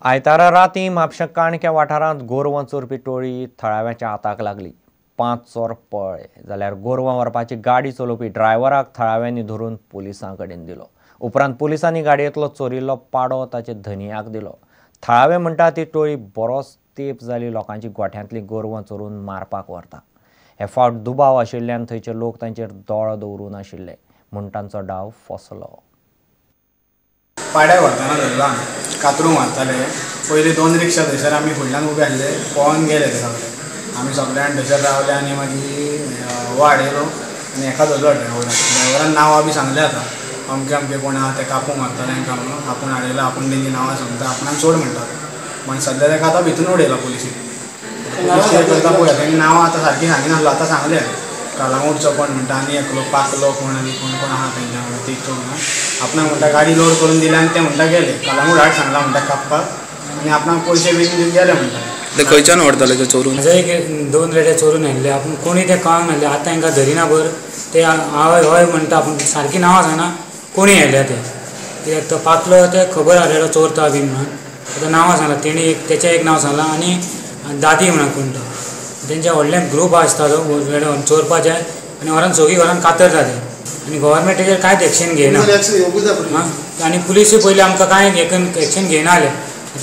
आयतारा राती म्हापशें काणक्या वाठारांत गोरवां चोरपी टोळी थळाव्यांच्या हाताक लागली. 5 चोर पळ्ळे जाल्यार गोरवां व्हरपाची गाडी चलोवपी ड्रायव्हराक थळाव्यांनी धरून पुलिसां कडेन दिलो. उपरांत पुलिसांनी गाडयेंतलो चोरिल्लो पाडो ताचे धनयाक दिलो. थळावे म्हणटा ती टोळी बरोच तेंप जाली लोकांची गोठ्यांतली गोरवां चोरून मारपाक व्हरता. हे फावट दुबाव आशिल्ल्यान थंयचे लोक तांचेर दोळो दवरून आशिल्ले म्हूण तांचो डाव फसलो. पाड्या व्हरतना धरला, कातरूंक मारताले. पयली 2 रिक्षा थंयसर आमी फुडल्यान उबे आसले, पळोवन गेले ते सगळे. आमी सगळ्यान थंयसर रावले आनी मागीर वाड येयलो आनी एका धरलो ड्रायव्हरान. ड्रायव्हरान नांवां बी सांगले आतां अमके अमके कोण आहा ते कापूंक मारताले हांकां म्हणून आपूण हाडयला, आपूण तेंची नांवां सांगता, आपणाक सोड म्हणटा. म्हण सद्या ताका आतां भितून उडयला पुलिसीन. पुलीस करता पळया तेणी नांवां आतां सारकी सांगिनासलो, आतां सांगले कलांगूटचो कोण म्हणटा आनी एकलो पाकलो कोण आनी कोण कोण आहा तेंच्या वांगडा ती चोड ना. आपणाक म्हणटा गाडी लोड करून दिली आनी ते म्हणटा गेले. कलांगूट हाड सांगला म्हणटा कापपाक आनी आपणाक पयशे बीन दिवन गेले म्हणटा. ते खंयच्यान व्हरताले ते चोरून? एक 2 रेडे चोरून हाडले, आपूण कोणी ते कळना नासले. आतां हांकां धरिना भर ते हय हय म्हणटा, आपूण सारकी नांवां सांगना कोणी हाडल्या ते. कित्याक तो पाकलो ते खबर आसलेलो चोरता बी म्हणून. आतां नांवां सांगला तेणी, एक तेचें एक नांव सांगलां आनी दादी म्हणून कोण तो. तेंचे व्हडलें ग्रूप आसता तो रेडे चोरपाचे आनी व्हरून सगळीं घरान कातरता ते. आनी गव्हर्मेंट तेजेर कांयच एक्शन घेयना. आनी पुलिसूय पयलीं आमकां कांय एक्शन घेयना जालें.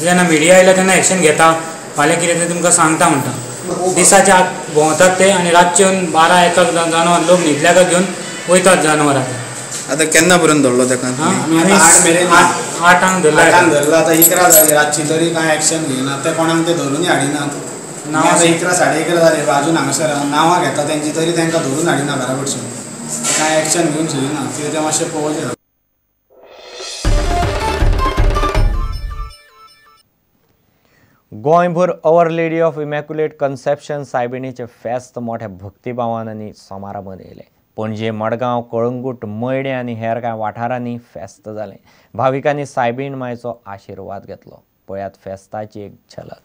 जेन्ना मिडिया आयल्या तेन्ना एक्शन घेता, फाल्यां कितें तें तुमकां सांगता म्हणटा. दिसाचे आत भोंवतात ते आनी रातचे येवन 12-1 जनावर लोक न्हिदल्याक घेवन वयतात जनावरां. आतां केन्ना पर्यंत धरलो ताका? आमी 8 धरला. 8 धरला, आतां 11 जाली रातची, तरी कांय एक्शन घेयना. ते कोणाक ते धरूनय हाडिनात. नांवां आतां 11, 11:30 जाली अजून हांगासर नांवां घेता तेंची, तरी तांकां धरून हाडिना घरा कडसून. कांय एक्शन घेवन सोदिना कितें तें मातशें पळोवचें. गोंयभर our lady of immaculate conception सायबिणीचें फेस्त मोठ्या भक्तिभावान आनी समारंभान येयलें. पणजे, मडगांव, कळंगूट, मयडें आनी हेर कांय वाठारांनी फेस्त जालें. भाविकांनी सायबीण मायचो आशिर्वाद घेतलो. पळयात फेस्ताची एक झलक.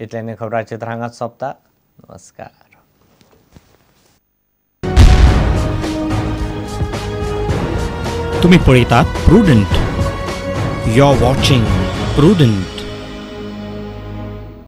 इतल्यान खबरां चित्र हांगाच सोंपता. नमस्कार. तुम्ही पळयतात Prudent. You are watching Prudent.